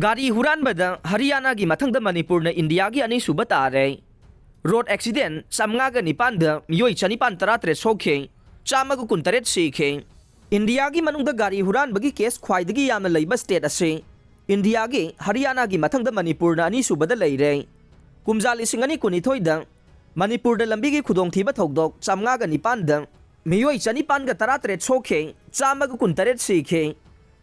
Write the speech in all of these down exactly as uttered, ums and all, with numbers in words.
ꯒꯥꯔꯤ ꯍꯨꯔꯥꯟꯕꯗ ꯍꯔꯤꯌꯥꯅꯥꯒꯤ ꯃꯊꯪꯗ ꯃꯅꯤꯄꯨꯔꯅ ꯏꯟꯗꯤꯌꯥꯒꯤ ꯑꯅꯤꯁꯨꯕ ꯇꯥꯔꯦ꯫ ꯔꯣꯗ ꯑꯦꯛꯁꯤꯗꯦꯟ ꯆꯥꯝꯃꯉꯥꯒ ꯅꯤꯄꯥꯟꯗ ꯃꯤꯑꯣꯏ ꯆꯅꯤꯄꯥꯟ ꯇꯔꯥꯇꯔꯦꯠ ꯁꯣꯛꯈꯤ, ꯆꯥꯝꯃꯒ ꯀꯨꯟꯇꯔꯦꯠ ꯁꯤꯈꯤ꯫ ꯏꯟꯗꯤꯌꯥꯒꯤ ꯃꯅꯨꯡꯗ ꯒꯥꯔꯤ ꯍꯨꯔꯥꯟꯕꯒꯤ ꯀꯦꯁ ꯈ꯭ꯋꯥꯏꯗꯒꯤ ꯌꯥꯝꯅ ꯂꯩꯕ ꯁ꯭ꯇꯦꯠ ꯑꯁꯤ ꯏꯟꯗꯤꯌꯥꯒꯤ ꯍꯔꯤꯌꯥꯅꯥꯒꯤ ꯃꯊꯪꯗ ꯃꯅꯤꯄꯨꯔꯅ ꯑꯅꯤꯁꯨꯕꯗ ꯂꯩꯔꯦ꯫ ꯀꯨꯝꯖꯥ ꯂꯤꯁꯤꯡ ꯑꯅꯤ ꯀꯨꯟꯅꯤꯊꯣꯏꯗ ꯃꯅꯤꯄꯨꯔꯗ ꯂꯝꯕꯤꯒꯤ ꯈꯨꯗꯣꯡꯊꯤꯕ ꯊꯧꯗꯣꯛ ꯆꯥꯝꯃꯉꯥꯒ ꯅꯤꯄꯥꯟꯗ ꯃꯤꯑꯣꯏ ꯆꯅꯤꯄꯥꯟꯒ ꯇꯔꯥꯇꯔꯦꯠ ꯁꯣꯛꯈꯤ, ꯆꯥꯝꯃꯒ ꯀꯨꯟꯇꯔꯦꯠ ꯁꯤꯈꯤ꯫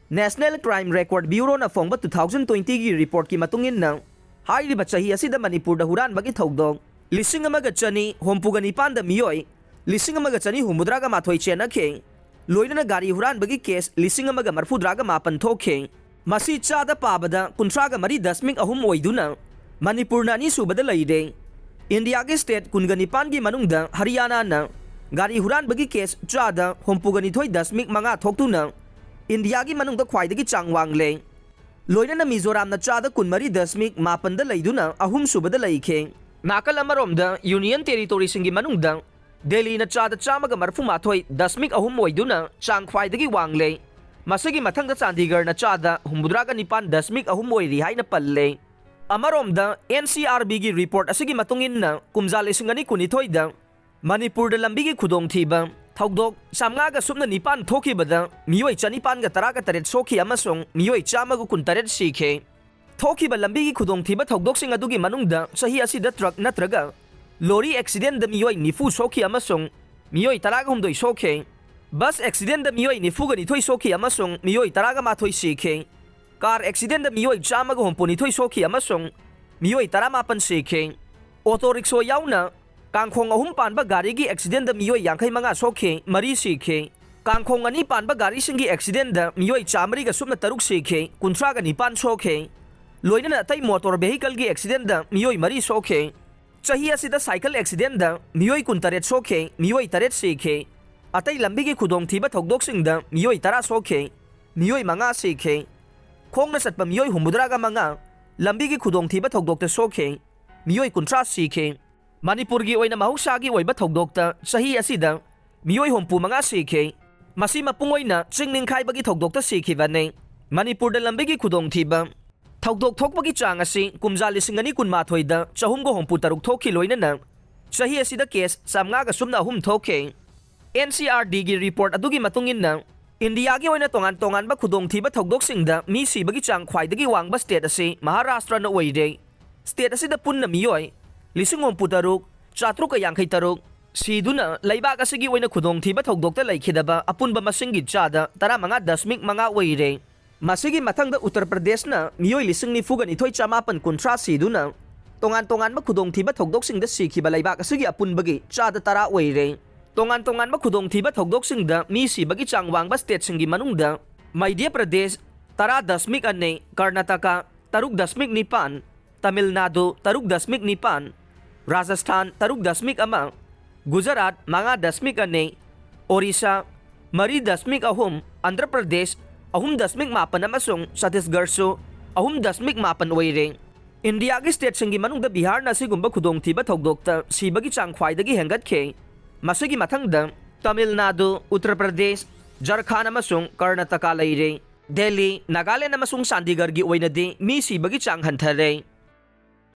National Crime Record Bureauꯅ ꯐꯣꯡꯕ two thousand twentyꯒꯤ ꯔꯤꯄꯣꯔꯠꯀꯤ ꯃꯇꯨꯡ ꯏꯟꯅ, ꯍꯥꯏꯔꯤꯕ ꯆꯍꯤ ꯑꯁꯤꯗ ꯃꯅꯤꯄꯨꯔꯗ ꯍꯨꯔꯥꯟꯕꯒꯤ ꯊꯧꯗꯣꯛ ꯂꯤꯁꯤꯡ ꯑꯃꯒ ꯆꯅꯤ ꯍꯨꯝꯐꯨꯒ ꯅꯤꯄꯥꯟꯗ ꯃꯤꯑꯣꯏ ꯂꯤꯁꯤꯡ ꯑꯃꯒ ꯆꯅꯤ ꯍꯨꯝꯐꯨꯇꯔꯥꯒ ꯃꯥꯊꯣꯏ ꯆꯦꯟꯅꯈꯤ꯫ ꯂꯣꯏꯅꯅ ꯒꯥꯔꯤ ꯍꯨꯔꯥꯟꯕꯒꯤ ꯀꯦꯁ ꯂꯤꯁꯤꯡ ꯑꯃꯒ ꯃꯔꯐꯨꯇꯔꯥꯒ ꯃꯥꯄꯟ ꯊꯣꯛꯈꯤ꯫ ꯃꯁꯤ ꯆꯥꯗ ꯄꯥꯕꯗ ꯀꯨꯟꯊ꯭ꯔꯥꯒ ꯃꯔꯤ ꯗꯁꯃꯤꯛ ꯑꯍꯨꯝ ꯑꯣꯏꯗꯨꯅ ꯃꯅꯤꯄꯨꯔꯅ ꯑꯅꯤꯁꯨꯕꯗ ꯂꯩꯔꯦ꯫ ꯏꯟꯗꯤꯌꯥꯒꯤ ꯁ꯭ꯇꯦꯠ ꯀꯨꯟꯒ ꯅꯤꯄꯥꯟꯒꯤ ꯃꯅꯨꯡꯗ ꯍꯔꯤꯌꯥꯅꯥꯅ ꯒꯥꯔꯤ ꯍꯨꯔꯥꯟꯕꯒꯤ ꯀꯦꯁ ꯆꯥꯗ ꯍꯨꯝꯐꯨꯒ ꯅꯤꯊꯣꯏ ꯗꯁꯃꯤꯛ ꯃꯉꯥ ꯊꯣꯛꯇꯨꯅ ꯏꯟꯗꯤꯌꯥꯒꯤ ꯃꯅꯨꯡꯗ ꯈ꯭ꯋꯥꯏꯗꯒꯤ ꯆꯥꯡ ꯋꯥꯡꯂꯦ꯫ ꯂꯣꯏꯅꯅ ꯃꯤꯖꯣꯔꯥꯝꯅ ꯆꯥꯗ ꯀꯨꯟꯃꯔꯤ ꯗꯁꯃꯤꯛ ꯃꯥꯄꯟꯗ ꯂꯩꯗꯨꯅ ꯑꯍꯨꯝꯁꯨꯕꯗ ꯂꯩꯈꯤ꯫ ꯅꯥꯀꯜ ꯑꯃꯔꯣꯝꯗ ꯌꯨꯅꯤꯌꯟ ꯇꯦꯔꯤꯇꯣꯔꯤꯁꯤꯡꯒꯤ ꯃꯅꯨꯡꯗ ꯗꯦꯜꯂꯤꯅ ꯆꯥꯗ ꯆꯥꯝꯃꯒ ꯃꯔꯐꯨ ꯃꯥꯊꯣꯏ ꯗꯁꯃꯤꯛ ꯑꯍꯨꯝ ꯑꯣꯏꯗꯨꯅ ꯆꯥꯡ ꯈ꯭ꯋꯥꯏꯗꯒꯤ ꯋꯥꯡꯂꯦ꯫ ꯃꯁꯤꯒꯤ ꯃꯊꯪꯗ ꯆꯥꯟꯗꯤꯒꯔꯅ ꯆꯥꯗ ꯍꯨꯝꯐꯨꯇꯔꯥꯒ ꯅꯤꯄꯥꯟ ꯗꯁꯃꯤꯛ ꯑꯍꯨꯝ ꯑꯣꯏꯔꯤ ꯍꯥꯏꯅ ꯄꯜꯂꯦ꯫ ꯑꯃꯔꯣꯝꯗ, NCRBꯒꯤ ꯔꯤꯄꯣꯔꯠ ꯑꯁꯤꯒꯤ ꯃꯇꯨꯡ ꯏꯟꯅ, ꯀꯨꯝꯖꯥ ꯂꯤꯁꯤꯡ ꯑꯅꯤ ꯀꯨꯟꯅꯤꯊꯣꯏꯗ ꯃꯅꯤꯄꯨꯔꯗ ꯂꯝꯕꯤꯒꯤ ꯈꯨꯗꯣꯡꯊꯤꯕ ꯊꯧꯗꯣꯛ ꯆꯥꯝꯃꯉꯥꯒ ꯁꯨꯞꯅ ꯅꯤꯄꯥꯟ ꯊꯣꯛꯈꯤꯕꯗ ꯃꯤꯑꯣꯏ ꯆꯅꯤꯄꯥꯟꯒ ꯇꯔꯥꯒ ꯇꯔꯦꯠ ꯁꯣꯛꯈꯤ ꯑꯃꯁꯨꯡ ꯃꯤꯑꯣꯏ ꯆꯥꯝꯃꯒ ꯀꯨꯟꯇꯔꯦꯠ ꯁꯤꯈꯤ꯫ ꯊꯣꯛꯈꯤꯕ ꯂꯝꯕꯤꯒꯤ ꯈꯨꯗꯣꯡꯊꯤꯕ ꯊꯧꯗꯣꯛꯁꯤꯡ ꯑꯗꯨꯒꯤ ꯃꯅꯨꯡꯗ ꯆꯍꯤ ꯑꯁꯤꯗ ꯇ꯭ꯔꯛ ꯅꯠꯇ꯭ꯔꯒ ꯂꯣꯔꯤ ꯑꯦꯛꯁꯤꯗꯦꯟꯗ ꯃꯤꯑꯣꯏ ꯅꯤꯐꯨ ꯁꯣꯛꯈꯤ ꯑꯃꯁꯨꯡ ꯃꯤꯑꯣꯏ ꯇꯔꯥꯒ ꯍꯨꯝꯗꯣꯏ ꯁꯣꯛꯈꯤ꯫ ꯕꯁ ꯑꯦꯛꯁꯤꯗꯦꯟꯗ ꯃꯤꯑꯣꯏ ꯅꯤꯐꯨꯒ ꯅꯤꯊꯣꯏ ꯁꯣꯛꯈꯤ ꯑꯃꯁꯨꯡ ꯃꯤꯑꯣꯏ ꯇꯔꯥꯒ ꯃꯥꯊꯣꯏ ꯁꯤꯈꯤ꯫ ꯀꯥꯔ ꯑꯦꯛꯁꯤꯗꯦꯟꯗ ꯃꯤꯑꯣꯏ ꯆꯥꯝꯃꯒ ꯍꯨꯝꯐꯨꯅꯤꯊꯣꯏ ꯁꯣꯛꯈꯤ ꯑꯃꯁꯨꯡ ꯃꯤꯑꯣꯏ ꯇꯔꯥꯃꯥꯄꯟ ꯁꯤꯈꯤ꯫ ꯑꯣꯇꯣ ꯔꯤꯛꯁꯣ ꯌꯥꯎꯅ ꯀꯥꯡꯈꯣꯡ ꯑꯍꯨꯝ ꯄꯥꯟꯕ ꯒꯥꯔꯤꯒꯤ ꯑꯦꯛꯁꯤꯗꯦꯟꯗ ꯃꯤꯑꯣꯏ ꯌꯥꯡꯈꯩ ꯃꯉꯥ ꯁꯣꯛꯈꯤ, ꯃꯔꯤ ꯁꯤꯈꯤ꯫ ꯀꯥꯡꯈꯣꯡ ꯑꯅꯤ ꯄꯥꯟꯕ ꯒꯥꯔꯤꯁꯤꯡꯒꯤ ꯑꯦꯛꯁꯤꯗꯦꯟꯗ ꯃꯤꯑꯣꯏ ꯆꯥꯃꯔꯤꯒ ꯁꯨꯞꯅ ꯇꯔꯨꯛ ꯁꯤꯈꯤ, ꯀꯨꯟꯊ꯭ꯔꯥꯒ ꯅꯤꯄꯥꯟ ꯁꯣꯛꯈꯤ꯫ ꯂꯣꯏꯅꯅ ꯑꯇꯩ ꯃꯣꯇꯣꯔ ꯚꯦꯍꯤꯀꯜꯒꯤ ꯑꯦꯛꯁꯤꯗꯦꯟꯗ ꯃꯤꯑꯣꯏ ꯃꯔꯤ ꯁꯣꯛꯈꯤ꯫ ꯆꯍꯤ ꯑꯁꯤꯗ ꯁꯥꯏꯀꯜ ꯑꯦꯛꯁꯤꯗꯦꯟꯗ ꯃꯤꯑꯣꯏ ꯀꯨꯟꯇꯔꯦꯠ ꯁꯣꯛꯈꯤ, ꯃꯤꯑꯣꯏ ꯇꯔꯦꯠ ꯁꯤꯈꯤ꯫ ꯑꯇꯩ ꯂꯝꯕꯤꯒꯤ ꯈꯨꯗꯣꯡꯊꯤꯕ ꯊꯧꯗꯣꯛꯁꯤꯡꯗ ꯃꯤꯑꯣꯏ ꯇꯔꯥ ꯁꯣꯛꯈꯤ, ꯃꯤꯑꯣꯏ ꯃꯉꯥ ꯁꯤꯈꯤ꯫ ꯈꯣꯡꯅ ꯆꯠꯄ ꯃꯤꯑꯣꯏ ꯍꯨꯝꯐꯨꯇꯔꯥꯒ ꯃꯉꯥ ꯂꯝꯕꯤꯒꯤ ꯈꯨꯗꯣꯡꯊꯤꯕ ꯊꯧꯗꯣꯛꯇ ꯁꯣꯛꯈꯤ, ꯃꯤꯑꯣꯏ ꯀꯨꯟꯊ꯭ꯔꯥ ꯁꯤꯈꯤ꯫ ꯃꯅꯤꯄꯨꯔꯒꯤ ꯑꯣꯏꯅ ꯃꯍꯧꯁꯥꯒꯤ ꯑꯣꯏꯕ ꯊꯧꯗꯣꯛꯇ ꯆꯍꯤ ꯑꯁꯤꯗ ꯃꯤꯑꯣꯏ ꯍꯨꯝꯐꯨ ꯃꯉꯥ ꯁꯤꯈꯤ꯫ ꯃꯁꯤ ꯃꯄꯨꯡ ꯑꯣꯏꯅ ꯆꯤꯡ ꯅꯤꯡꯈꯥꯏꯕꯒꯤ ꯊꯧꯗꯣꯛꯇ ꯁꯤꯈꯤꯕꯅꯤ꯫ ꯃꯅꯤꯄꯨꯔꯗ ꯂꯝꯕꯤꯒꯤ ꯈꯨꯗꯣꯡꯊꯤꯕ ꯊꯧꯗꯣꯛ ꯊꯣꯛꯄꯒꯤ ꯆꯥꯡ ꯑꯁꯤ ꯀꯨꯝꯖꯥ ꯂꯤꯁꯤꯡ ꯑꯅꯤ ꯀꯨꯟꯃꯥꯊꯣꯏꯗ ꯆꯍꯨꯝꯒ ꯍꯨꯝꯐꯨ ꯇꯔꯨꯛ ꯊꯣꯛꯈꯤ, ꯂꯣꯏꯅꯅ ꯆꯍꯤ ꯑꯁꯤꯗ ꯀꯦꯁ ꯆꯥꯝꯃꯉꯥꯒ ꯁꯨꯞꯅ ꯑꯍꯨꯝ ꯊꯣꯛꯈꯤ꯫ ꯑꯦꯟ ꯁꯤ ꯑꯥꯔ ꯗꯤꯒꯤ ꯔꯤꯄꯣꯔꯠ ꯑꯗꯨꯒꯤ ꯃꯇꯨꯡ ꯏꯟꯅ, ꯏꯟꯗꯤꯌꯥꯒꯤ ꯑꯣꯏꯅ ꯇꯣꯉꯥꯟ ꯇꯣꯉꯥꯟꯕ ꯈꯨꯗꯣꯡꯊꯤꯕ ꯊꯧꯗꯣꯛꯁꯤꯡꯗ ꯃꯤ ꯁꯤꯕꯒꯤ ꯆꯥꯡ ꯈ꯭ꯋꯥꯏꯗꯒꯤ ꯋꯥꯡꯕ ꯁ꯭ꯇꯦꯠ ꯑꯁꯤ ꯃꯍꯥꯔꯥꯁꯇ꯭ꯔꯅ ꯑꯣꯏꯔꯦ꯫ ꯁ꯭ꯇꯦꯠ ꯑꯁꯤꯗ ꯄꯨꯟꯅ ꯃꯤꯑꯣꯏ ꯂꯤꯁꯤꯡ ꯍꯨꯝꯐꯨ ꯇꯔꯨꯛ ꯆꯥꯇ꯭ꯔꯨꯛꯀ ꯌꯥꯡꯈꯩ ꯇꯔꯨꯛ ꯁꯤꯗꯨꯅ ꯂꯩꯕꯥꯛ ꯑꯁꯤꯒꯤ ꯑꯣꯏꯅ ꯈꯨꯗꯣꯡꯊꯤꯕ ꯊꯧꯗꯣꯛꯇ ꯂꯩꯈꯤꯗꯕ ꯑꯄꯨꯟꯕ ꯃꯁꯤꯡꯒꯤ ꯆꯥꯗ ꯇꯔꯥꯃꯉꯥ ꯗꯁꯃꯤꯛ ꯃꯉꯥ ꯑꯣꯏꯔꯦ꯫ ꯃꯁꯤꯒꯤ ꯃꯊꯪꯗ ꯎꯠꯇꯔ ꯄ꯭ꯔꯗꯦꯁꯅ ꯃꯤꯑꯣꯏ ꯂꯤꯁꯤꯡ ꯅꯤꯐꯨꯒ ꯅꯤꯊꯣꯏ ꯆꯃꯥꯄꯟ ꯀꯨꯟꯊ꯭ꯔꯥ ꯁꯤꯗꯨꯅ ꯇꯣꯉꯥꯟ ꯇꯣꯉꯥꯟꯕ ꯈꯨꯗꯣꯡꯊꯤꯕ ꯊꯧꯗꯣꯛꯁꯤꯡꯗ ꯁꯤꯈꯤꯕ ꯂꯩꯕꯥꯛ ꯑꯁꯤꯒꯤ ꯑꯄꯨꯟꯕꯒꯤ ꯆꯥꯗ ꯇꯔꯥ ꯑꯣꯏꯔꯦ꯫ ꯇꯣꯉꯥꯟ ꯇꯣꯉꯥꯟꯕ ꯈꯨꯗꯣꯡꯊꯤꯕ ꯊꯧꯗꯣꯛꯁꯤꯡꯗ ꯃꯤ ꯁꯤꯕꯒꯤ ꯆꯥꯡ ꯋꯥꯡꯕ ꯁ꯭ꯇꯦꯠꯁꯤꯡꯒꯤ ꯃꯅꯨꯡꯗ ꯃꯙ꯭ꯌ ꯄ꯭ꯔꯗꯦꯁ ꯇꯔꯥ ꯗꯁꯃꯤꯛ ꯑꯅꯤ, ꯀꯔꯅꯥꯇꯀꯥ ꯇꯔꯨꯛ ꯗꯁꯃꯤꯛ ꯅꯤꯄꯥꯟ, ꯇꯥꯃꯤꯜ ꯅꯥꯗꯨ ꯇꯔꯨꯛ ꯗꯁꯃꯤꯛ ꯅꯤꯄꯥꯟ, ꯔꯥꯖꯁꯊꯥꯟ ꯇꯔꯨꯛ ꯗꯁꯃꯤꯛ ꯑꯃ, ꯒꯨꯖꯔꯥꯠ ꯃꯉꯥ ꯗꯁꯃꯤꯛ ꯑꯅꯤ, ꯑꯣꯔꯤꯁꯥ ꯃꯔꯤ ꯗꯁꯃꯤꯛ ꯑꯍꯨꯝ, ꯑꯟꯙ꯭ꯔ ꯄ꯭ꯔꯗꯦꯁ ꯑꯍꯨꯝ ꯗꯁꯃꯤꯛ ꯃꯥꯄꯟ ꯑꯃꯁꯨꯡ ꯆꯇꯤꯁꯒꯔꯁꯨ ꯑꯍꯨꯝ ꯗꯁꯃꯤꯛ ꯃꯥꯄꯟ ꯑꯣꯏꯔꯦ꯫ ꯏꯟꯗꯤꯌꯥꯒꯤ ꯁ꯭ꯇꯦꯠꯁꯤꯡꯒꯤ ꯃꯅꯨꯡꯗ ꯕꯤꯍꯥꯔꯅ ꯑꯁꯤꯒꯨꯝꯕ ꯈꯨꯗꯣꯡꯊꯤꯕ ꯊꯧꯗꯣꯛꯇ ꯁꯤꯕꯒꯤ ꯆꯥꯡ ꯈ꯭ꯋꯥꯏꯗꯒꯤ ꯍꯦꯟꯒꯠꯈꯤ꯫ ꯃꯁꯤꯒꯤ ꯃꯊꯪꯗ ꯇꯥꯃꯤꯜ ꯅꯥꯗꯨ, ꯎꯠꯇꯔ ꯄ꯭ꯔꯗꯦꯁ, ꯖꯔꯈꯥꯟ ꯑꯃꯁꯨꯡ ꯀꯔꯅꯥꯇꯀꯥ ꯂꯩꯔꯦ꯫ ꯗꯦꯜꯂꯤ, ꯅꯥꯒꯥꯂꯦꯟ ꯑꯃꯁꯨꯡ ꯆꯥꯟꯗꯤꯒꯔꯒꯤ ꯑꯣꯏꯅꯗꯤ ꯃꯤ ꯁꯤꯕꯒꯤ ꯆꯥꯡ ꯍꯟꯊꯔꯦ꯫